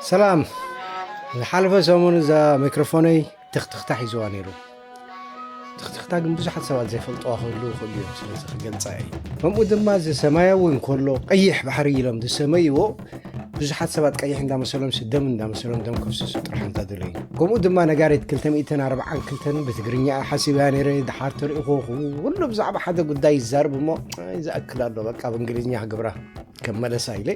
ሰላም። ዝሓለፈ ሰሙን እዛ ሚክሮፎነይ ትኽትኽታ ሒዝዋ ነይሩ። ትኽትኽታ ግን ብዙሓት ሰባት ዘይፈልጥዋ ክህልዉ ይኽእሉ እዮም፣ ስለዚ ክገልጻ እየ። ከምኡ ድማ እዚ ሰማያዊ እንከሎ ቀይሕ ባሕሪ ኢሎም ዝሰመይዎ ብዙሓት ሰባት ቀይሕ እንዳመሰሎም ደም እንዳመሰሎም ደም ከፍስሱ ጥራሕ እንተደለዩ። ከምኡ ድማ ነጋሪት ክልተ ሚእትን ኣርባዓን ክልተን ብትግርኛ ሓሲበያ ነይረ፣ ድሓር ተሪእኹ ኩሉ ብዛዕባ ሓደ ጉዳይ ይዛረብ እሞ፣ ኣይ፣ ዝኣክል ኣሎ፣ በቃ ብእንግሊዝኛ ክገብራ ከም መለሳ ኢለ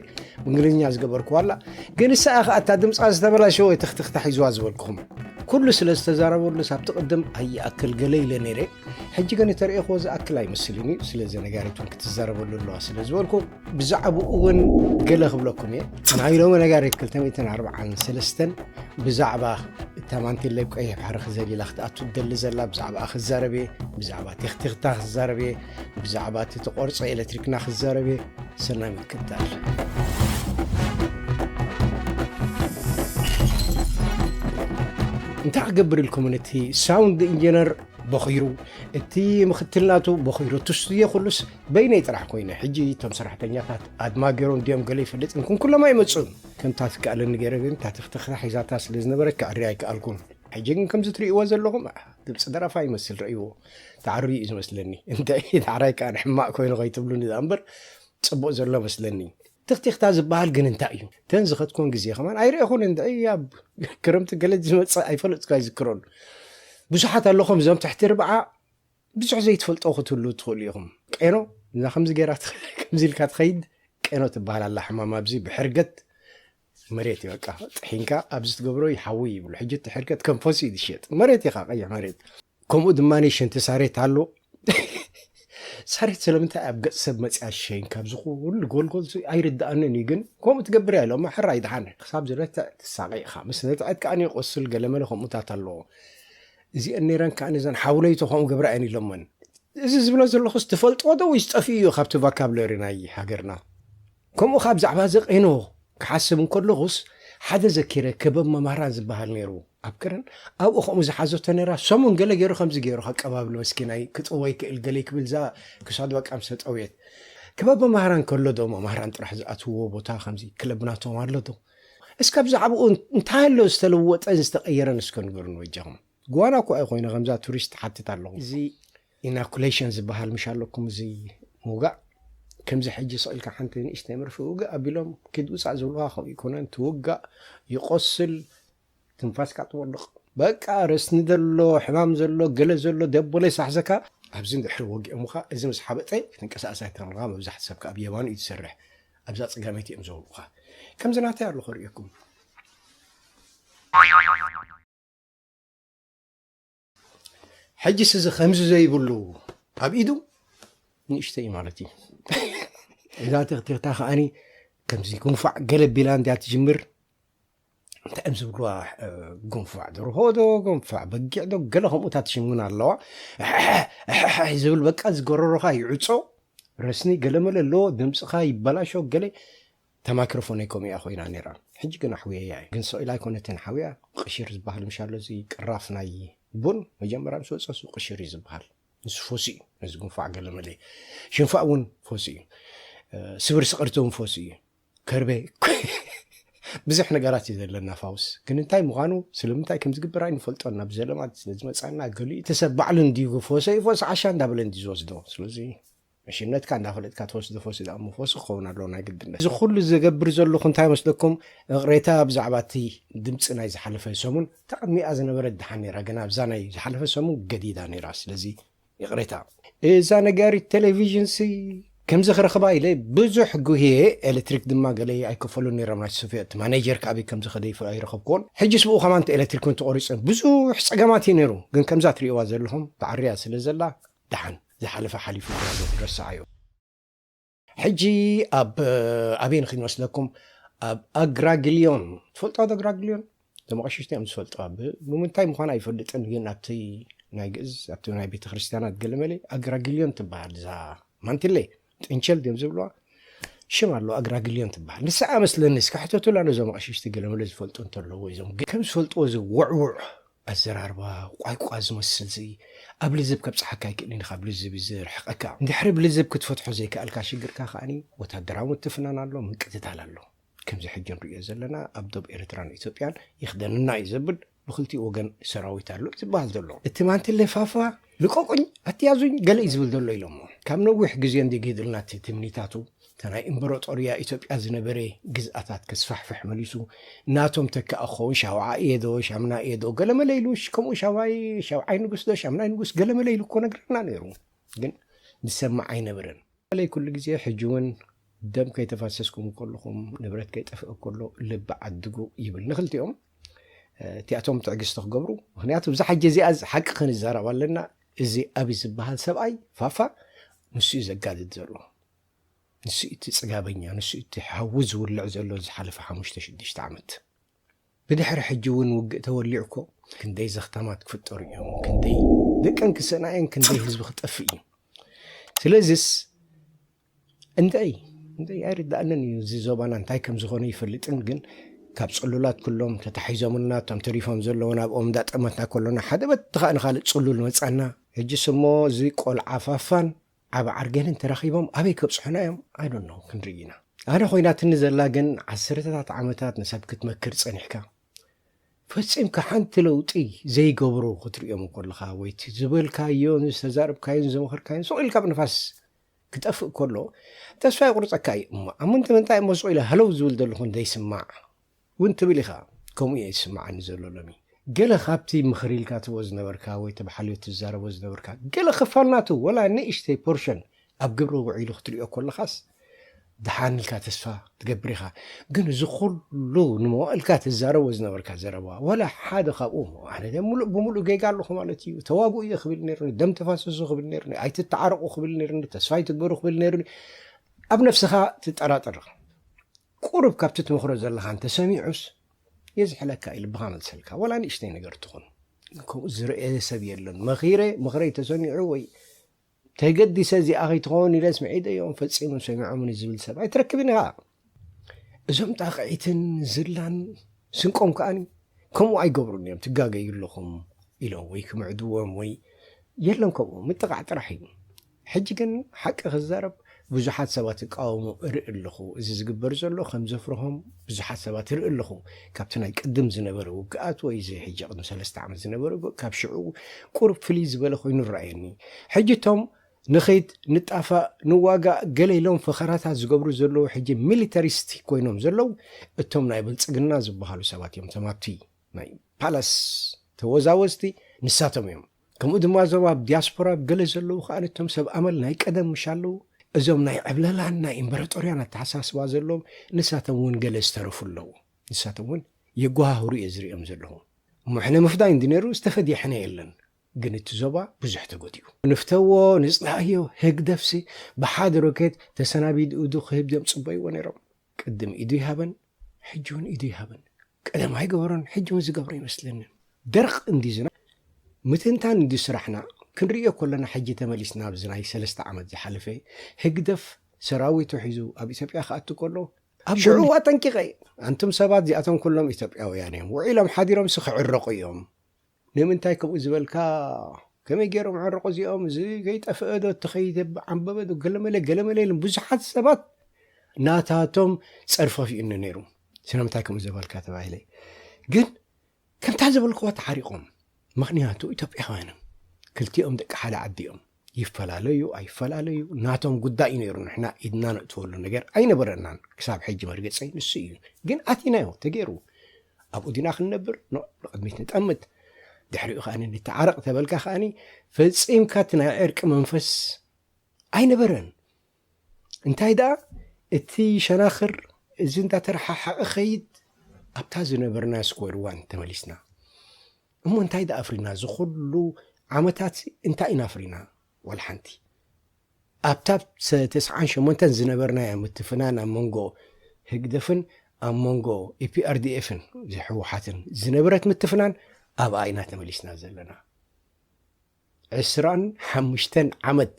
ብእንግሊዝኛ ዝገበርኩዋ ኣላ። ግን ንሳ እያ እታ ድምፃ ዝተበላሸወ ትኽትኽታ ሒዝዋ ዝበልኩኹም። ኩሉ ስለ ዝተዛረበሉ ሳብቲ ቅድም ኣይኣክል ገለ ኢለ ነይረ። ሕጂ ግን እተርእየኽዎ ዝኣክል ኣይመስልን እዩ። ስለዚ ነጋሪት እውን ክትዛረበሉ ኣለዋ ስለ ዝበልኩ ብዛዕባኡ እውን ገለ ክብለኩም እየ። ናይ ሎሚ ነጋሪት ክልተ ሚእትን ኣርባዓን ሰለስተን ብዛዕባ እታ ማንቲለ ኣብ ቀይሕ ባሕሪ ክዘሊላ ክትኣቱ ትደሊ ዘላ ብዛዕባኣ ክዛረብ እየ። ብዛዕባ ቴክቴክታ ክዛረብ እየ። ብዛዕባ እቲ ተቆርፀ ኤሌክትሪክና ክዛረብ እየ። ሰናይ ምክትታል። እንታይ ክገብር ኢልኩም፣ እቲ ሳውንድ ኢንጂነር ቦኺሩ፣ እቲ ምክትል ናቱ ቦኺሩ፣ እቲ ስቱድዮ ኩሉስ በይነይ ጥራሕ ኮይነ። ሕጂ እቶም ሰራሕተኛታት ኣድማ ገይሮም ድዮም ገለ ይፈልጥ እንኩን ኩሎም ኣይመጹን። ከምታ ትከኣለኒ ገይረ ግን እታ ትኽትኽታ ሒዛታ ስለ ዝነበረ ክዕሪ ኣይከኣልኩን። ሕጂ ግን ከምዚ ትርእይዎ ዘለኹም፣ ኣሕ፣ ግብፂ ደራፋ ይመስል፣ ርእይዎ። ተዓርዩ እዩ ዝመስለኒ። እንታይ ተዓራይ ከኣ ሕማቕ ኮይኑ ከይትብሉኒ ደኣ እምበር፣ ጽቡቕ ዘሎ መስለኒ። ትኽትኽታ ዝበሃል ግን እንታይ እዩ? ተን ዝኸድኩን ግዜ ከማን ኣይረእኹን። እንታይ ኣብ ክረምቲ ገለ ዝመጽእ ኣይፈለጥኩ፣ ኣይዝክሮን። ብዙሓት ኣለኹም እዞም ትሕቲ ርብዓ ብዙሕ ዘይትፈልጦ ክትህሉ ትኽእሉ ኢኹም። ቄኖ፣ እዛ ከምዚ ገይራ ትኸ-፣ ከምዚ ኢልካ ትኸይድ ቄኖ ትበሃል ኣላ። ሕማም ኣብዚ ብሕርገት መሬት እዩ፣ በቃ ጥሒንካ ኣብዚ ትገብሮ ይሓዊ ይብሉ። ሕጂ እቲ ሕርገት ከም ፎሲ እዩ ዝሸጥ። መሬት ኢኻ፣ ቀይሕ መሬት። ከምኡ ድማ ሽንቲ ሳሬት ኣሎ። ሳሬት ስለምንታይ ኣብ ገጽ ሰብ መጽያ ሸይን ካብዚ ኩሉ ጎልጎል ሲ ኣይርድኣንን እዩ፣ ግን ከምኡ ትገብር እያ ኢሎም ሕራይ ደሓን ክሳብ ዝረትዕ ትሳቐ ኢኻ። ምስ ረትዐት ከኣ ቆስል ገለመለ ከምኡታት ኣለዎ። እዚአን ነይረን ከኣ ነዘን ሓውለይቶ ከምኡ ገብራ እየን ኢሎመን። እዚ ዝብሎ ዘለኹስ ትፈልጥዎ ዶ ወይስ ጠፊኡ እዩ ካብቲ ቫካብለሪ ናይ ሃገርና? ከምኡ ከኣ ብዛዕባ እዚ ቄኖ ክሓስብ እንከለኹስ ሓደ ዘኪረ፣ ክበብ መማህራን ዝበሃል ነይሩ ኣብ ከረን። ኣብኡ ከምኡ ዝሓዘቶ ነይራ። ሰሙን ገለ ገይሩ ከምዚ ገይሩ ከቀባብሎ መስኪናይ ክጥወ ይክእል ገለ ይክብል እዛ ክሳዱ በቃ ምስ ተጠውየት። ክበብ መማህራን ከሎ ዶ መማህራን ጥራሕ ዝኣትውዎ ቦታ ከምዚ ክለብ ናቶም ኣሎ ዶ? እስከ ብዛዕባኡ እንታይ ኣሎ ዝተለወጠን ዝተቐየረን እስከ ንገሩኒ በጃኹም። ጓና እኮ ኣይኮይነ ከምዛ ቱሪስት ሓትት ኣለኹ። እዚ ኢናኩሌሽን ዝበሃል ምሽ ኣለኩም፣ እዚ ምውጋእ። ከምዚ ሕጂ ስቕ ኢልካ ሓንቲ ንእሽተይ መርፍእ ውግእ ኣቢሎም ኪድ ውፃእ ዝብልዋ ከምኡ ይኮነን። ትውጋእ፣ ይቆስል፣ ትንፋስካ ትወድቕ። በቃ ረስኒ ዘሎ፣ ሕማም ዘሎ፣ ገለ ዘሎ ደቦለ ሳሕዘካ። ኣብዚ እንድሕሪ ወጊኦምኻ እዚ ምስ ሓበጠ ክትንቀሳቐስ ኣይተኽእልኻ። መብዛሕቲ ሰብ ከኣ ብየማኑ እዩ ዝሰርሕ። ኣብዛ ጸጋመይቲ እዮም ዘውርቑኻ። ከምዚ ናተይ ኣሎ ከርእየኩም። ሕጅስ እዚ ከምዚ ዘይብሉ ኣብ ኢዱ ንእሽተይ ማለት እዩ። እዛ ትኽትኽታ ከኣኒ ከምዚ ጉንፋዕ ገለ ቢላ እንድያ ትጅምር። እንታይ እዮም ዝብልዋ? እ፣ ጉንፋዕ ደርሆ ዶ፣ ጉንፋዕ በጊዕ ዶ፣ ገለ ከምኡታት ሽም እውን ኣለዋ። ኣሕሕሕ ዝብል በቃ ዝጎረሮኻ ይዕጾ፣ ረስኒ ገለመለ ኣለዎ፣ ድምፅኻ ይበላሾ ገለ። እታ ማይክሮፎነይ ከምኡ እያ ኮይና ነይራ። ሕጂ ግን ኣሕውየያ እየ። ግን ስቕ ኢላ ኣይኮነትን ሓውያ። ቅሽር ዝበሃል ምሽ ኣሎ፣ እዚ ቅራፍ ናይ ቡን መጀመርያ ምስ ወፀ እሱ ቅሽር እዩ ዝበሃል። ንሱ ፈሲ እዩ፣ ነዚ ጉንፋዕ ገለመለ። ሽንፋእ እውን ፈሲ እዩ። እ፣ ስብር ስቕርቲ እውን ፈሲ እዩ። ከርቤ ብዙሕ ነገራት እዩ ዘለና ፋውስ። ግን እንታይ ምዃኑ፣ ስለምንታይ ከም ዝግበር ኣይንፈልጦን። ናብ ዘለማት ስለ ዝመጻና ገሊኡ እቲ ሰብ ባዕሉ እንድዩ ፈሰ ይፈስ ዓሻ እንዳበለ እንድዩ ዝወስዶ። ስለዚ መሽነትካ እንዳፈለጥካ ትወስዶ ፈሲ ደኣ እሞ ፈሲ ክኸውን ኣለዎ ናይ ግድነት። እዚ ኩሉ ዝገብር ዘለኹ እንታይ መስለኩም? እቕሬታ ብዛዕባ እቲ ድምፂ ናይ ዝሓለፈ ሰሙን፣ እታ ቅድሚኣ ዝነበረት ደሓን ነይራ፣ ግን ኣብዛ ናይ ዝሓለፈ ሰሙን ገዲዳ ነይራ። ስለዚ ይቕሬታ። እዛ ነጋሪት ቴሌቪዥን ሲ ከምዚ ክረኽባ ኢለ ብዙሕ ጉህየ፣ ኤሌክትሪክ ድማ ገለ ኣይከፈሉን ነይሮም ናይቲ ሶፍያ። እቲ ማኔጀር ከኣበይ ከም ዝኸደ ይፍ-፣ ኣይረኸብኩዎን። ሕጅስ ብኡ ከማን እቲ ኤሌክትሪክ እውን ተቖሪጹ። ብዙሕ ጸገማት እዩ ነይሩ። ግን ከምዛ ትርእይዋ ዘለኹም ብዓርያ ስለ ዘላ ደሓን ዝሓለፈ ሓሊፉ፣ ረስዓዮ። ሕጂ ኣብ ኣበይ ንኺድ መስለኩም? ኣብ ኣግራግልዮን። ትፈልጡ ኣብ ኣግራግልዮን? እቶም ኣቐሽሽቲ እዮም ዝፈልጡ። ኣብ ብምንታይ ምዃኑ ኣይፈልጥን፣ ግን ኣብቲ ናይ ግእዝ፣ ኣብቲ ናይ ቤተ ክርስቲያናት ገለመለ ኣግራግልዮን ትበሃል እዛ ማንቲለ፣ ጥንቸል ድዮም ዝብልዋ? ሽም ኣለዋ፣ ኣግራግልዮን ትበሃል። ንስኣ መስለኒ፣ እስከ ሕተቱላ ነዞም ኣቐሽሽቲ ገለመለ ዝፈልጡ እንተለዉ፣ እዞም ግን ከም ዝፈልጥዎ እዚ ውዕውዕ ኣዘራርባ፣ ቋይቋ ዝመስል እዚ ኣብ ልዝብ ከብጽሓካ ኣይክእልን፣ ካብ ልዝብ እዩ ዝርሕቐካ። እንድሕሪ ብልዝብ ክትፈትሖ ዘይከኣልካ ሽግርካ ከኣኒ ወታደራዊ ምትፍናን ኣሎ፣ ምንቅትታል ኣሎ። ከምዚ ሕጂ ንሪኦ ዘለና ኣብ ዶብ ኤርትራን ኢትዮጵያን ይኽደንና እዩ ዘብል ብክልቲኡ ወገን ሰራዊት ኣሎ ዝበሃል ዘሎ። እቲ ማንትለ ፋፋ ልቀቁኝ ኣትያዙኝ ገለ እዩ ዝብል ዘሎ ኢሎሞ። ካብ ነዊሕ ግዜ እንዲጊድልና እቲ ትምኒታቱ እታ ናይ እምበረጦርያ ኢትዮጵያ ዝነበረ ግዝኣታት ክስፋሕፍሕ መሊሱ ናቶም ተካእ ክኸውን ሻውዓ እየ ዶ ሻምና እየ ዶ ገለመለ ኢሉ ከምኡ ሻውዓይ ሻውዓይ ንጉስ ዶ ሻምናይ ንጉስ ገለመለ ኢሉ እኮ ነግረና ነይሩ። ግን ዝሰማዕ ኣይነበረን። በተለይ ኩሉ ግዜ ሕጂ እውን ደም ከይተፋሰስኩም ከለኹም ንብረት ከይጠፍእ ከሎ ልቢ ዓድጉ ይብል ንክልቲኦም። እቲኣቶም ትዕግስቲ ክገብሩ ምክንያቱ ብዛ ሕጂ እዚኣ ሓቂ ክንዛረብ ኣለና። እዚ ኣብ ዝበሃል ሰብኣይ ፋፋ ንሱ እዩ ዘጋድድ ዘሎ። ንሱ እቲ ጽጋበኛ ንሱ እቲ ሓዊ ዝውልዕ ዘሎ ዝሓለፈ ሓሙሽተ ሽዱሽተ ዓመት። ብድሕሪ ሕጂ እውን ውግእ ተወሊዑ እኮ ክንደይ ዘኽታማት ክፍጠሩ እዮም፣ ክንደይ ደቀን ክሰናየን ክንደይ ህዝቢ ክጠፍእ እዩ። ስለዚስ እንታይ እንታይ ኣይርዳእንን እዩ። እዚ ዞባና እንታይ ከም ዝኾነ ይፈልጥን፣ ግን ካብ ጽሉላት ኩሎም ተታሒዞምልና እቶም ተሪፎም ዘለዉ ናብኦም እንዳጠመትና ከሎና ሓደ በቲ ከዓ ንኻልእ ጽሉል መጻና። ሕጂ ስሞ እዚ ቆልዓ ፋፋን ዓብ ዓርገንን ተራኺቦም ኣበይ ከብጽሑና እዮም? I don't know፣ ክንርኢ ኢና። ኣነ ኮይናትኒ ዘላ ግን ዓሰርተታት ዓመታት ንሰብ ክትመክር ጸኒሕካ ፈጺምካ ሓንቲ ለውጢ ዘይገብሩ ክትርእዮም ከለኻ ወይ እቲ ዝበልካዮን ዝተዛረብካዮን ዘመኸርካዮን ሱቕ ኢልካ ብንፋስ ክጠፍእ ከሎ ተስፋ ይቁርጸካ እዩ። እሞ ኣብ ምንት ምንታይ እሞ ሱቕ ኢለ ሃለው ዝብል ዘለኹ ዘይስማዕ እውን ትብል ኢኻ። ከምኡ እየ ዝስምዓኒ ዘሎ ሎሚ። ገለ ካብቲ ምኽሪ ኢልካ ትብኦ ዝነበርካ ወይ ተባሓልዮ ትዛረቦ ዝነበርካ ገለ ክፋል ናቱ ወላ ንእሽተይ ፖርሸን ኣብ ግብሪ ውዒሉ ክትሪኦ ከለኻስ ደሓን ኢልካ ተስፋ ትገብር ኢኻ። ግን እዚ ኩሉ ንመዋእልካ ትዛረቦ ዝነበርካ ዘረባ ወላ ሓደ ካብኡ ኣነ ሙሉእ ብሙሉእ ጌጋ ኣለኹ ማለት እዩ። ተዋግኡ እየ ክብል ነርኒ፣ ደም ተፋሰሱ ክብል ነርኒ፣ ኣይትተዓረቑ ክብል ነርኒ፣ ተስፋ ኣይትግበሩ ክብል ነርኒ። ኣብ ነፍስኻ ትጠራጠር። ቁሩብ ካብቲ ትመኽሮ ዘለኻ እንተሰሚዑስ የዝሕለካ እዩ ልብኻ መልሰልካ ወላ ንእሽተይ ነገር ትኹን። ከምኡ ዝረአየ ሰብ የለን። መኺረ ምኽረይ ተሰሚዑ ወይ ተገዲሰ እዚኣ ከይትኸውን ኢለ ስምዒተዮም ፈጺሞም ሰሚዖምኒ ዝብል ሰብ ኣይትረክብን ኢኻ። እዞም ጣቕዒትን ዝላን ስንቆም ከኣኒ ከምኡ ኣይገብሩን እዮም። ትጋገዩ ኣለኹም ኢሎም ወይ ክምዕድዎም ወይ የለን ከምኡ ምጥቓዕ ጥራሕ እዩ። ሕጂ ግን ሓቂ ክዛረብ ብዙሓት ሰባት ይቃወሙ እርኢ ኣለኹ። እዚ ዝግበር ዘሎ ከም ዘፍርሆም ብዙሓት ሰባት ይርኢ ኣለኹ። ካብቲ ናይ ቅድም ዝነበረ ውግኣት ወይ እዚ ሕጂ ቅድሚ ሰለስተ ዓመት ዝነበረ ውግእ ካብ ሽዑ ቁሩብ ፍልይ ዝበለ ኮይኑ ይረኣየኒ። ሕጂ እቶም ንኸይድ ንጣፋእ ንዋጋእ ገለ ኢሎም ፈኸራታት ዝገብሩ ዘለዉ ሕጂ ሚሊተሪስት ኮይኖም ዘለዉ እቶም ናይ ብልጽግና ዝበሃሉ ሰባት እዮም። ተማቲ ናይ ፓላስ ተወዛወዝቲ ንሳቶም እዮም። ከምኡ ድማ እዞም ኣብ ዲያስፖራ ገለ ዘለዉ ከዓ ነቶም ሰብ ኣመል ናይ ቀደም ምሽ ኣለዉ። እዞም ናይ ዕብለላን ናይ ኢምበረጦርያን ኣተሓሳስባ ዘለዎም ንሳቶም እውን ገለ ዝተረፉ ኣለዉ። ንሳቶም እውን የጓሃህሩ እየ ዝርእዮም ዘለኹ። እሞ ሕነ ምፍዳይ እንዲ ነይሩ ዝተፈድየ ሕነ የለን። ግን እቲ ዞባ ብዙሕ ተጎዲኡ። ንፍተዎ ንጽላእዮ ህግደፍሲ ብሓደ ሮኬት ተሰናቢዱ ኢዱ ክህብ ድዮም ጽበይዎ ነይሮም። ቅድም ኢዱ ይሃበን ሕጂ እውን ኢዱ ይሃበን። ቀደም ኣይገበሮን ሕጂ እውን ዝገብሮ ይመስለንን። ደርቕ እንዲ ዝና ምትንታን እንዲ ስራሕና ክንርእዮ ከለና ሕጂ ተመሊስና ኣብዚ ናይ ሰለስተ ዓመት ዝሓለፈ ህግደፍ ሰራዊቱ ሒዙ ኣብ ኢትዮጵያ ክኣቱ ከሎ ኣብ ሽዑ ኣጠንቂቐ ኣንቱም ሰባት እዚኣቶም ኩሎም ኢትዮጵያውያን እዮም ውዒሎም ሓዲሮም ሲ ክዕረቑ እዮም። ንምንታይ ከምኡ ዝበልካ? ከመይ ገይሮም ዕረቑ እዚኦም? እዚ ከይጠፍአ ዶ ተኸይደ ዓንበበ ዶ ገለመለ ገለመለ ኢሎም ብዙሓት ሰባት ናታቶም ጸርፈፍ ይእኑ ነይሩ። ስለምንታይ ከምኡ ዝበልካ ተባሂለ ግን ከምታ ዝበልክዋ ተሓሪቖም። ምኽንያቱ ኢትዮጵያውያን እዮም። ክልቲኦም ደቂ ሓደ ዓዲ እዮም። ይፈላለዩ ኣይፈላለዩ ናቶም ጉዳይ እዩ ነይሩ። ንሕና ኢድና ነእትወሉ ነገር ኣይነበረናን። ክሳብ ሕጂ መርገጸይ ንሱ እዩ። ግን ኣቲናዮ ተገይሩ። ኣብኡ ዲና ክንነብር ንቕድሚት ንጠምት። ድሕሪኡ ከኣ ንተዓረቕ ተበልካ ከኣ ፈጺምካ እቲ ናይ ዕርቂ መንፈስ ኣይነበረን። እንታይ ደኣ እቲ ሸናኽር እዚ እንዳተረሓሓቐ ኸይድ ኣብታ ዝነበርና ስኮር ዋን ተመሊስና። እሞ እንታይ ደኣ ኣፍሪና እዚ ኩሉ ዓመታት እንታይ ኢና ኣፍሪና? ዋላ ሓንቲ። ኣብታ ተስዓን ሸሞንተን ዝነበርናያ ምትፍናን ኣብ መንጎ ህግደፍን ኣብ መንጎ ኢፒኣርዲኤፍን ህወሓትን ዝነበረት ምትፍናን ኣብኣ ኢና ተመሊስና ዘለና። ዕስራን ሓሙሽተን ዓመት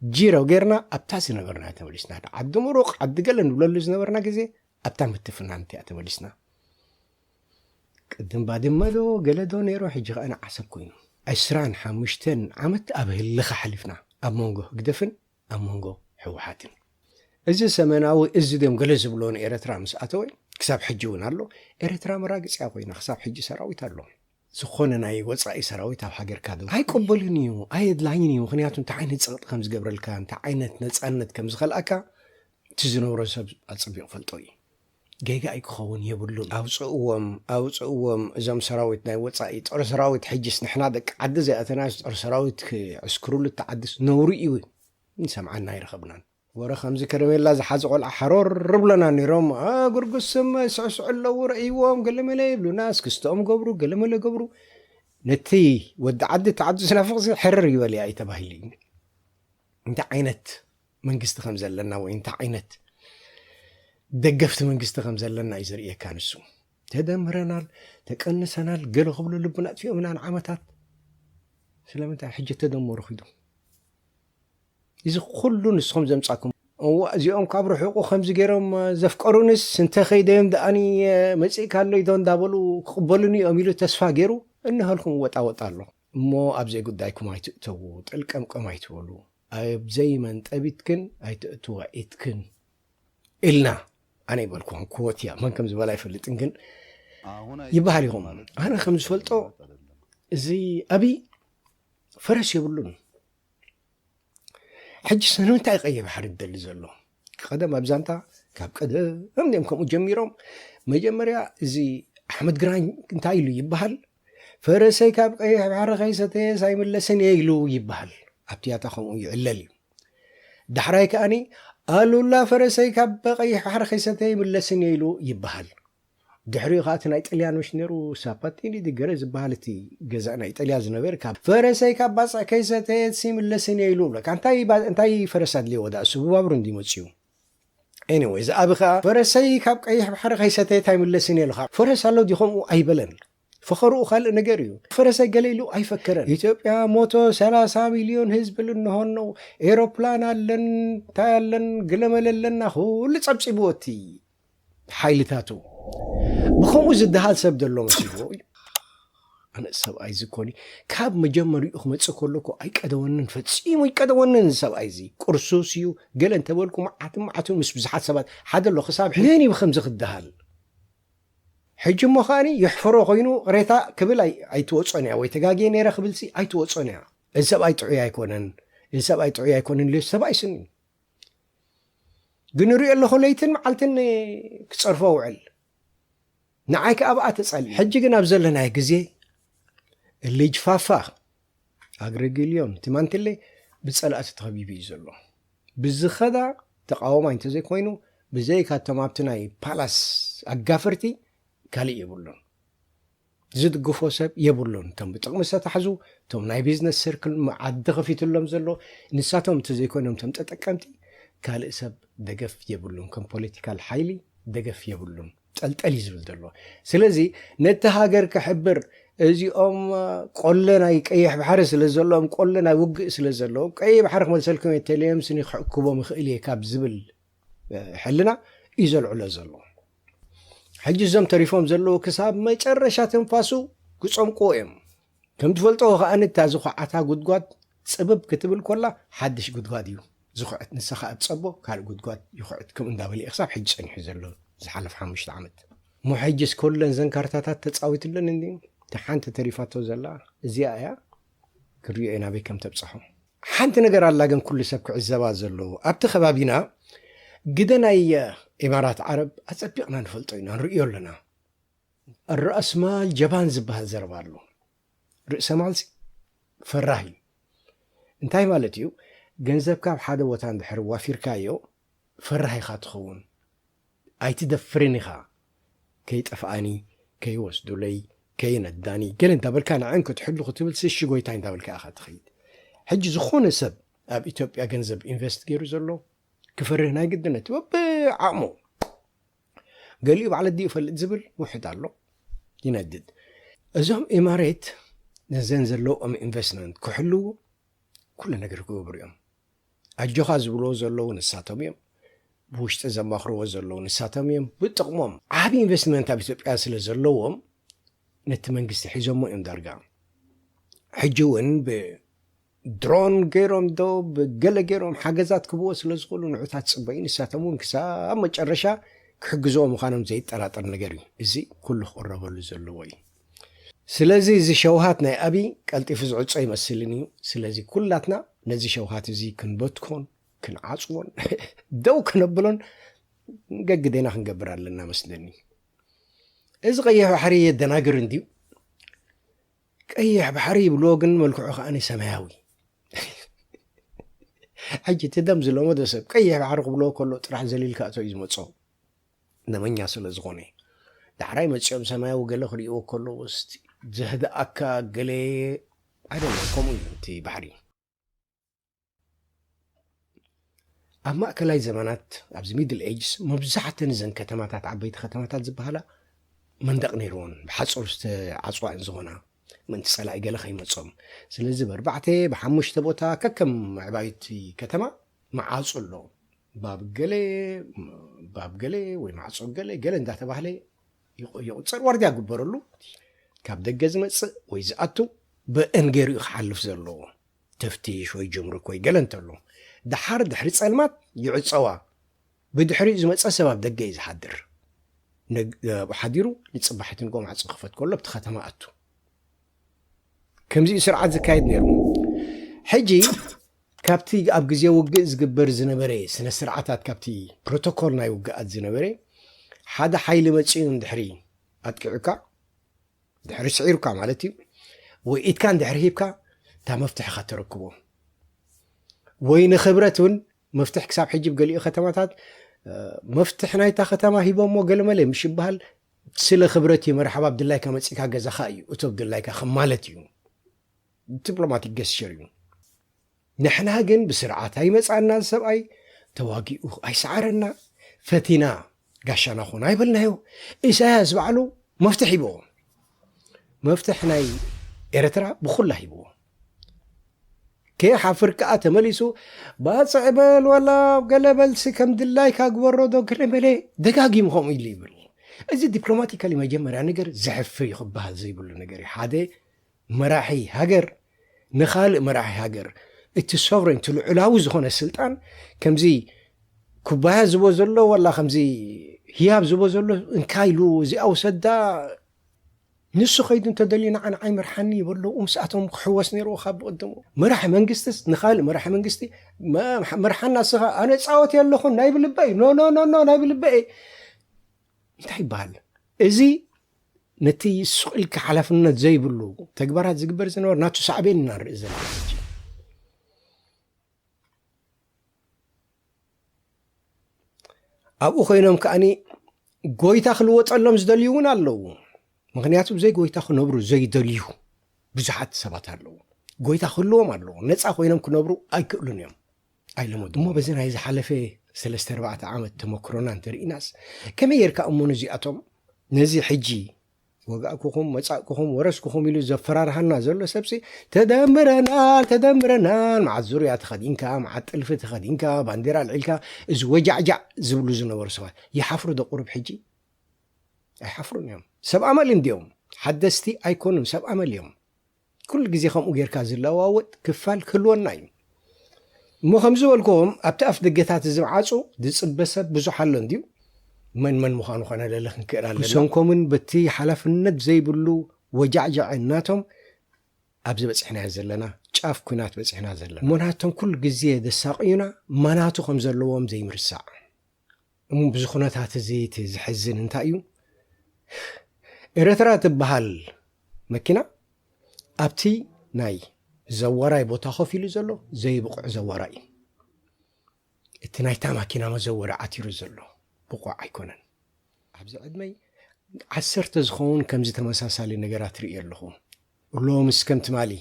ጂሮ ጌርና ኣብታ ዝነበርና ተመሊስና። ዓዲ ምሩቕ ዓዲ ገለ ንብለሉ ዝነበርና ግዜ ኣብታ ምትፍናን እቲኣ ተመሊስና። ቅድም ባድመ ዶ ገለ ዶ ነይሩ ሕጂ ከኣ ንዓሰብ ኮይኑ። ዕስራን ሓሙሽተን ዓመት ኣብ ህልኻ ሓሊፍና ኣብ መንጎ ህግደፍን ኣብ መንጎ ህወሓትን። እዚ ሰሜናዊ እዚ ድዮም ገለ ዝብሎ ንኤረትራ ምስ ኣተወ ክሳብ ሕጂ እውን ኣሎ። ኤረትራ መራግጽያ ኮይና ክሳብ ሕጂ ሰራዊት ኣሎ። ዝኾነ ናይ ወጻኢ ሰራዊት ኣብ ሃገርካ ዶ ኣይቀበልን እዩ፣ ኣየድላይን እዩ። ምኽንያቱ እንታይ ዓይነት ጸቕጢ ከም ዝገብረልካ፣ እንታይ ዓይነት ነጻነት ከም ዝኸልኣካ እቲ ዝነብሮ ሰብ ኣጸቢቑ ፈልጦ እዩ። ጌጋ ኣይክኸውን የብሉን። ኣውጽእዎም፣ ኣውጽእዎም እዞም ሰራዊት ናይ ወጻኢ ጦር ሰራዊት። ሕጅስ ንሕና ደቂ ዓዲ ዘይኣተናስ ጦር ሰራዊት ክዕስክሩሉ እቲ ዓድስ ነውሪ እዩ። ንሰምዓና ኣይረኸብናን። ወረ ከምዚ ከረሜላ ዝሓዘ ቆልዓ ሓሮር ብለና ነይሮም። "አ፣ ጉርጉስም ስዕስዑ ኣለዉ፣ ረእይዎም፣ ገለመለ ይብሉና፣ እስክስተኦም ገብሩ፣ ገለመለ ገብሩ። ነቲ ወዲ ዓዲ እቲ ዓዲ ዝናፍቕ እዚ ሕርር ይበል እያ" እዩ ተባሂሉ እዩ። እንታይ ዓይነት መንግስቲ ከም ዘለና ወይ እንታይ ዓይነት ደገፍቲ መንግስቲ ከም ዘለና እዩ ዘርእየካ ንሱ። "ተደምረናል፣ ተቀንሰናል" ገለ ክብሉ ልብና ኣጥፊኦምና ንዓመታት። ስለምንታይ ሕጂ ተደመሩ ኺዱ? እዚ ኩሉ ንስኹም ዘምጻኩም። እዋ፣ እዚኦም ካብ ርሑቑ ከምዚ ገይሮም ዘፍቀሩንስ እንተ ኸይደዮም ደኣኒ መጺእካ ኣሎ ኢዶ እንዳበሉ ክቕበሉኒ እዮም ኢሉ ተስፋ ገይሩ እንሀልኩም ወጣ ወጣ ኣሎ። እሞ ኣብ ዘይጉዳይኩም ኣይትእተዉ፣ ጠልቀምቀም ኣይትበሉ። ኣብ ዘይመን ጠቢትክን ኣይትእትዋ ኢትክን ኢልና ኣነ ይበልኩም። ክወት እያ፣ መን ከም ዝበላ ኣይፈልጥን፣ ግን ይበሃል ይኹም። ኣነ ከም ዝፈልጦ እዚ ኣብይ ፈረስ የብሉን። ሕጂ ስለምንታይ ቀይሕ ባሕሪ ዝደሊ ዘሎ? ቀደም ኣብ ዛንታ ካብ ቀደም እዮም ከምኡ ጀሚሮም። መጀመርያ እዚ ኣሕመድ ግራኝ እንታይ ኢሉ ይበሃል? "ፈረሰይ ካብ ቀይሕ ባሕሪ ከይሰተየስ ኣይምለስን እየ" ኢሉ ይበሃል። ኣብቲ ያታ ከምኡ ይዕለል እዩ። ዳሕራይ ከኣኒ "ኣሉላ ፈረሰይ ካብ ቀይሕ ባሕሪ ከይሰተየ ኣይምለስን እየ" ኢሉ ይበሃል። ድሕሪኡ ከኣ እቲ ናይ ጥልያን ምሽ ነይሩ ሳፓቲኒ ዲገረ ዝበሃል እቲ ገዛእ ናይ ጥልያን ዝነበረ ካብ "ፈረሰይ ካብ ባጽዕ ከይሰተየስ ኣይምለስን እየ" ኢሉ ብለካ። እንታይ ባ-፣ እንታይ ፈረስ ኣድልዮ ወዳ እሱ ብባቡር እንዲ መጽዩ። ኤኒዌይስ፣ ኣብ ኸኣ "ፈረሰይ ካብ ቀይሕ ባሕሪ ከይሰተየት ኣይምለስን እየ" ኢሉኻ። ፈረስ ኣሎ ድዩ ከምኡ ኣይበለን። ፈኸርኡ ካልእ ነገር እዩ። "ፈረሰይ ገለ" ኢሉ ኣይፈከረን። ኢትዮጵያ ሞቶ ሰላሳ ሚልዮን ህዝቢ ልንሆን ነው። ኤሮፕላን ኣለን፣ እንታይ ኣለን፣ ግለመለ ኣለና፣ ኩሉ ጸብጺብዎ እቲ ሓይልታቱ። ብኸምኡ ዝደሃል ሰብ ዘሎ መሲልዎ እዩ። ኣነ ሰብኣይ እዚ ኮኒ ካብ መጀመሪኡ ክመጽእ ከሎ እኮ ኣይቀደወንን፣ ፈጺሙ ኣይቀደወንን። እዚ ሰብኣይ እዚ ቅርሱስ እዩ ገለ እንተበልኩ መዓትን መዓትን ምስ ብዙሓት ሰባት ሓደ ኣሎ ክሳብ ሕጂ። መን እዩ ብኸምዚ ክደሃል? ሕጂ እሞ ከኣኒ የሕፍሮ ኮይኑ ቅሬታ ክብል ኣይ-፣ ኣይትወጾን እያ፣ ወይ ተጋግየ ነይረ ክብልሲ ኣይትወጾን እያ። እዚ ሰብኣይ ጥዑይ ኣይኮነን፣ እዚ ሰብኣይ ጥዑይ ኣይኮነን ኢሉ ሰብኣይ ስኒ። ግን ንሪኦ ኣለኹ ለይትን መዓልትን ክጸርፎ ውዕል። ንዓይ ከኣ ብኣ ተጸሊ። ሕጂ ግን ኣብ ዘለናዮ ግዜ ልጅ ፋፋ፣ ኣግረጊልዮን፣ ቲማንትሌ ብጸላእቲ ተኸቢቡ እዩ ዘሎ። ብዝኸዳ ተቃዋማይ እንተዘይኮይኑ፣ ብዘይካቶም ኣብቲ ናይ ፓላስ ኣጋፈርቲ ካልእ የብሉን። ዝድግፎ ሰብ የብሉን። እቶም ብጥቕሚ ዝተታሕዙ፣ እቶም ናይ ቢዝነስ ስርክል ዓዲ ከፊትሎም ዘሎ፣ ንሳቶም እንተዘይኮይኖም እቶም ተጠቀምቲ፣ ካልእ ሰብ ደገፍ የብሉን። ከም ፖለቲካል ሓይሊ ደገፍ የብሉን። ጠልጠል እዩ ዝብል ዘሎ። ስለዚ ነቲ ሃገር ክሕብር፣ እዚኦም ቆለ ናይ ቀይሕ ባሕሪ ስለ ዘለዎም፣ ቆለ ናይ ውግእ ስለ ዘለዎም፣ ቀይሕ ባሕሪ ክመልሰልኩም እየ፣ ተለዮም ስኒ ክዕክቦም ይኽእል እየ ካብ ዝብል ሕልና እዩ ዘልዕሎ ዘሎ። ሕጂ እዞም ተሪፎም ዘለዉ ክሳብ መጨረሻ ትንፋሱ ክጸምቅዎ እዮም። ከም ትፈልጦ ከኣ ነታ ዝኹዓታ ጉድጓድ ጽብብ ክትብል ኮላ ሓድሽ ጉድጓድ እዩ ዝኹዕት። ንሳ ከኣ ትጸቦ ካልእ ጉድጓድ ይኹዕት። ከምኡ እንዳበለ እዩ ክሳብ ሕጂ ጸኒሑ ዘሎ ዝሓለፈ ሓሙሽተ ዓመት። እሞ ሕጂስ ኮለን ዘን ካርታታት ተጻዊትለን እንዲ? እታ ሓንቲ ተሪፋቶ ዘላ እዚኣ እያ። ክንሪኦ ኢና ናበይ ከም ተብጽሖ። ሓንቲ ነገር ኣላ ግን ኩሉ ሰብ ክዕዘባ ዘለዎ። ኣብቲ ከባቢና ግደ ናይ ኢማራት ዓረብ ኣጸቢቕና ንፈልጦ ኢና፣ ንርእዮ ኣለና። ራእስማል ጀባን ዝበሃል ዘረባ ኣሎ። ርእሰ ማልሲ ፈራህ እዩ። እንታይ ማለት እዩ? ገንዘብካ ኣብ ሓደ ቦታ እንድሕር ዋፊርካዮ ፈራህ ኢኻ ትኸውን። ኣይትደፍርን ኢኻ። ከይጠፍኣኒ፣ ከይወስዱለይ፣ ከይነዳኒ፣ ገለ እንዳበልካ ንዐን ክትሕሉ ክትብል ሲ እሺ ጎይታይ እንዳበልካ ኢኻ ትኸይድ። ሕጂ ዝኾነ ሰብ ኣብ ኢትዮጵያ ገንዘብ ኢንቨስት ገይሩ ዘሎ ክፈርህ ናይ ግድነት በብዓቕሙ። ገሊኡ ባዕለ ድዩ ይፈልጥ ዝብል ውሕድ ኣሎ፣ ይነድድ። እዞም ኢማሬት ነዘን ዘለዎም ኢንቨስትመንት ክሕልዉ ኩሉ ነገር ክገብሩ እዮም። ኣጆኻ ዝብልዎ ዘለዉ ንሳቶም እዮም። ብውሽጢ ዘማኽርዎ ዘለዉ ንሳቶም እዮም። ብጥቕሞም ዓቢ ኢንቨስትመንት ኣብ ኢትዮጵያ ስለ ዘለዎም ነቲ መንግስቲ ሒዞሞ እዮም ዳርጋ። ሕጂ እውን ብ-፣ ድሮን ገይሮም ዶ ብገለ ገይሮም ሓገዛት ክብዎ ስለ ዝኽእሉ ንዑታት ጽበዩ። ንሳቶም እውን ክሳብ መጨረሻ ክሕግዝዎ ምዃኖም ዘይጠራጠር ነገር እዩ። እዚ ኩሉ ክቕረበሉ ዘለዎ እዩ። ስለዚ እዚ ሸውሃት ናይ ኣብይ ቀልጢፉ ዝዕጾ ይመስልን እዩ። ስለዚ ኩላትና ነዚ ሸውሃት እዚ ክንበትኮን ክንዓጽዎን ደው ከነብሎን ገግዴና ክንገብር ኣለና መስለኒ። እዚ ቀይሕ ባሕሪ የደናግር እንድዩ። ቀይሕ ባሕሪ ይብልዎ ግን መልክዑ ከኣ ሰማያዊ። ሕጂ እቲ ደም ዝለመዶ ሰብ ቀይሕ ባሕሪ ክብልዎ ከሎ ጥራሕ ዘሊልካ እቶ እዩ ዝመጾ። ደመኛ ስለ ዝኾነ። ዳሕራይ መጺኦም ሰማያዊ ገለ ክርእይዎ ከለዎ እስቲ ዘህድኣካ ገለ ኣይደለ ከምኡ እዩ እቲ ባሕሪ። ኣብ ማእከላይ ዘመናት ኣብዚ ሚድል ኤጅስ መብዛሕተን እዘን ከተማታት ዓበይቲ ከተማታት ዝበሃላ መንደቕ ነይርዎን ብሓጹር ዝተዓጽዋ እየን ዝኾና ምእንቲ ጸላኢ ገለ ከይመጾም። ስለዚ ብኣርባዕተ ብሓሙሽተ ቦታ ከከም ምዕባይቲ ከተማ መዓጹ ኣሎ። ባብ ገለ ባብ ገለ ወይ ማዕጾ ገለ ገለ እንዳተባህለ ይቑ- ይቑጸር ዋርድያ ግበረሉ። ካብ ደገ ዝመጽእ ወይ ዝኣቱ ብእን ገይሩ እዩ ክሓልፍ ዘለዎ። ተፍቲሽ ወይ ጅምሩክ ወይ ገለ እንተሎ ድሓር ድሕሪ ጸልማት ይዕጸዋ። ብድሕሪኡ ዝመጸ ሰብ ኣብ ደገ እዩ ዝሓድር። ነግ- ሓዲሩ ንጽባሒት ንጎ ማዕጾ ክፈት ከሎ ኣብቲ ከተማ ኣቱ። ከምዚኡ ስርዓት ዝካየድ ነይሩ። ሕጂ ካብቲ ኣብ ግዜ ውግእ ዝግበር ዝነበረ ስነ ስርዓታት ካብቲ ፕሮቶኮል ናይ ውግኣት ዝነበረ ሓደ ሓይሊ መጺኡ እንድሕሪ ኣጥቂዑካ ድሕሪ ስዒሩካ ማለት እዩ ወይ ኢድካ እንድሕሪ ሂብካ እታ መፍትሕኻ ተረክቦ ወይ ንክብረት እውን መፍትሕ ክሳብ ሕጂ ብገሊኡ ከተማታት መፍትሕ ናይታ ከተማ ሂቦሞ ገለመለ ምሽ ይበሃል ስለ ክብረት እዩ መርሓባ ብድላይካ መፂእካ ገዛኻ እዩ እቶ ብድላይካ ከም ማለት እዩ ዲፕሎማቲክ ገስቸር እዩ ንሕና ግን ብስርዓት ኣይመፃና ሰብኣይ ተዋጊኡ ኣይሰዓረና ፈቲና ጋሻና ኾና ኣይበልናዮ ኢሳያስ ባዕሉ መፍትሕ ሂቦ መፍትሕ ናይ ኤርትራ ብኹላ ሂብዎ ከይሓፍር ከዓ ተመሊሱ ባፅዕ በል ዋላ ገለ በልሲ ከም ድላይካ ግበሮ ዶ ገለ በለ ደጋጊሙ ከምኡ ኢሉ ይብል እዚ ዲፕሎማቲካሊ መጀመርያ ነገር ዘሕፍር እዩ ክበሃል ዘይብሉ ነገር እዩ ሓደ መራሒ ሃገር ንኻልእ መራሒ ሃገር እቲ ሶቨረን እቲ ልዑላዊ ዝኾነ ስልጣን ከምዚ ኩባያ ዝቦ ዘሎ ዋላ ከምዚ ህያብ ዝቦ ዘሎ እንካ ኢሉ እዚኣ ውሰዳ ንሱ ከይዱ እንተደልዩ ንዓ ንዓይ መርሓኒ ይበሎ ምስኣቶም ክሕወስ ነይርዎ ካብ ብቅድሙ መራሕ መንግስትስ ንካልእ መራሕ መንግስቲ መርሓና ስኻ ኣነ ፃወት የለኹን ናይ ብልበይ ኖ ኖ ኖ ኖ ናይ ብልበይ እንታይ ይበሃል እዚ ነቲ ስቕ ኢልካ ሓላፍነት ዘይብሉ ተግባራት ዝግበር ዝነበረ ናቱ ሳዕቤን ኢና ንርኢ ዘለና ሕጂ ኣብኡ ኮይኖም ከዓኒ ጎይታ ክልወጠሎም ዝደልዩ እውን ኣለዉ ምክንያቱ ብዘይ ጎይታ ክነብሩ ዘይደልዩ ብዙሓት ሰባት ኣለዉ ጎይታ ክህልዎም ኣለዎ ነፃ ኮይኖም ክነብሩ ኣይክእሉን እዮም ኣይለመዱ እሞ በዚ ናይ ዝሓለፈ ሰለስተ ኣርባዕተ ዓመት ተመክሮና እንተርኢናስ ከመይ ጌርካ እሞ ነዚኣቶም ነዚ ሕጂ ወጋእኩኹም መጻእኩኹም ወረስኩኹም ኢሉ ዘፈራርሃና ዘሎ ሰብሲ ተደምረናል ተደምረናል መዓት ዙርያ ተኸዲንካ መዓት ጥልፊ ተኸዲንካ ባንዴራ ኣልዒልካ እዚ ወጃዕጃዕ ዝብሉ ዝነበሩ ሰባት ይሓፍሩ ዶ ቁሩብ ሕጂ ኣይሓፍሩን እዮም ሰብ ኣመል እንዲዮም ሓደስቲ ኣይኮኑን ሰብ ኣመል እዮም ኩሉ ግዜ ከምኡ ጌርካ ዝለዋወጥ ክፋል ክህልወና እዩ እሞ ከም ዝበልክዎም ኣብቲ ኣፍ ደገታት እዚ መዓፁ ዝፅበ ሰብ ብዙሕ ኣሎ እንድዩ መን መን ምዃኑ ኾነ ለለ ክንክእል ኣለና ብሰንኮምን በቲ ሓላፍነት ዘይብሉ ወጃዕጃዐ እናቶም ኣብዚ በፂሕናዮ ዘለና ጫፍ ኩናት በፂሕና ዘለና እሞ ናቶም ኩሉ ግዜ ዘሳቕዩና ማናቱ ከም ዘለዎም ዘይምርሳዕ እሞ ብዚ ኩነታት እዚ እቲ ዝሕዝን እንታይ እዩ ኤረትራ ትበሃል መኪና ኣብቲ ናይ ዘዋራይ ቦታ ኮፍ ኢሉ ዘሎ ዘይብቑዕ ዘዋራይ እዩ እቲ ናይታ ማኪና መዘወሪ ዓቲሩ ዘሎ ብቑዕ ኣይኮነን ኣብዚ ዕድመይ ዓሰርተ ዝኸውን ከምዚ ተመሳሳሊ ነገራት ርኢ ኣለኹ ሎምስ ከም ትማሊ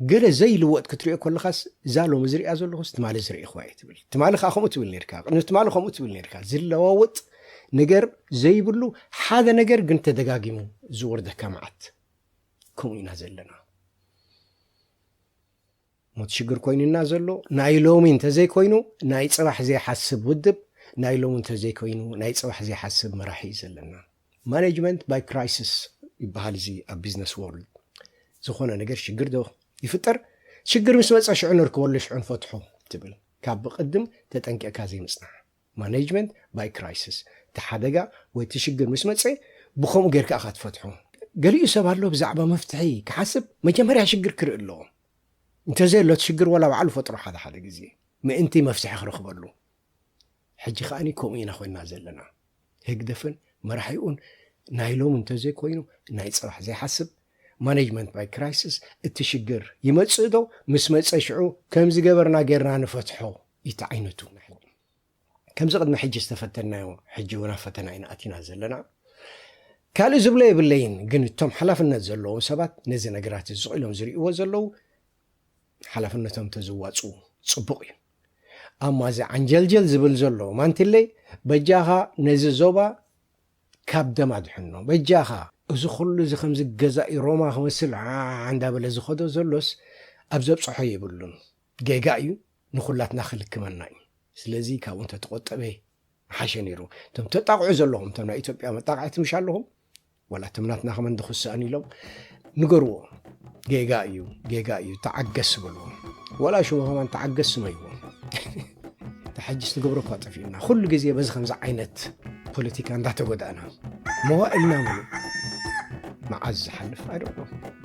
ገለ ዘይልወጥ ክትሪኦ ከለኻስ እዛ ሎሚ ዝሪኣ ዘለኹስ ትማሊ ዝረኢኽዋ እየ ትብል ትማሊ ከዓ ከምኡ ትብል ነርካ ቅድሚ ትማሊ ከምኡ ትብል ነርካ ዝለዋወጥ ነገር ዘይብሉ ሓደ ነገር ግን ተደጋጊሙ ዝወርደካ መዓት ከምኡ ኢና ዘለና ሞት ሽግር ኮይኑና ዘሎ ናይ ሎሚ እንተዘይኮይኑ ናይ ፅባሕ ዘይሓስብ ውድብ ናይ ሎሚ እንተዘይኮይኑ ናይ ፅባሕ ዘይሓስብ መራሒ እዩ ዘለና ማኔጅመንት ባይ ክራይሲስ ይበሃል እዚ ኣብ ቢዝነስ ወርልድ ዝኾነ ነገር ሽግር ዶ ይፍጠር ሽግር ምስ መፀ ሽዑ ንርከበሉ ሽዑ ንፈትሖ ትብል። ካብ ብቕድም ተጠንቂቕካ ዘይምፅናሕ፣ ማኔጅመንት ባይ ክራይሲስ። እቲ ሓደጋ ወይ እቲ ሽግር ምስ መፀ ብኸምኡ ጌርካ ኢኻ ትፈትሖ። ገሊኡ ሰብ ኣሎ ብዛዕባ መፍትሒ ክሓስብ መጀመርያ ሽግር ክርኢ ኣለዎ። እንተዘየሎ እቲ ሽግር ወላ ባዕሉ ፈጥሮ ሓደ ሓደ ግዜ ምእንቲ መፍትሒ ክረኽበሉ። ሕጂ ከዓኒ ከምኡ ኢና ኮይና ዘለና። ህግደፍን መራሒኡን ናይ ሎም እንተዘይኮይኑ ናይ ፅባሕ ዘይሓስብ ማኔጅመንት ባይ ክራይሲስ። እቲ ሽግር ይመፅእ ዶ? ምስ መፀ ሽዑ ከምዚ ገበርና ጌርና ንፈትሖ። እቲ ዓይነቱ ከምዚ ቅድሚ ሕጂ ዝተፈተናዮ ሕጂ እውን ኣብ ፈተና ኢና ኣቲና ዘለና። ካልእ ዝብሎ የብለይን፣ ግን እቶም ሓላፍነት ዘለዎም ሰባት ነዚ ነገራት እዚ ኢሎም ዝርእይዎ ዘለዉ ሓላፍነቶም ተዝዋፁ ፅቡቕ እዩ። ኣማ እዚ ዓንጀልጀል ዝብል ዘሎ ማንትለይ በጃኻ ነዚ ዞባ ካብ ደም ኣድሕኖ በጃኻ። እዚ ኩሉ እዚ ከምዚ ገዛኢ ሮማ ክመስል ዓዓ እንዳበለ ዝኸዶ ዘሎስ ኣብ ዘብፅሖ የብሉን። ጌጋ እዩ፣ ንኹላትና ክልክመና እዩ። ስለዚ ካብኡ እንተተቆጠበ ሓሸ ነይሩ። እቶም ተጣቕዑ ዘለኹም እቶም ናይ ኢትዮጵያ መጣቕዕቲ ምሽ ኣለኹም ዋላ እቶም ናትና ከመን ድኽስኣን ኢሎም ንገርዎ። ጌጋ እዩ፣ ጌጋ እዩ፣ ተዓገስ በልዎ። ዋላ ሽሙ ከማን ተዓገስ ስመይዎ። ተሓጅስ ንገብሮ እኳ ጠፊእና ኩሉ ግዜ በዚ ከምዚ ዓይነት ፖለቲካ እንዳተጎዳእና መዋእልና ምሉእ መዓዝ ዝሓልፍ ኣይደቕኖ።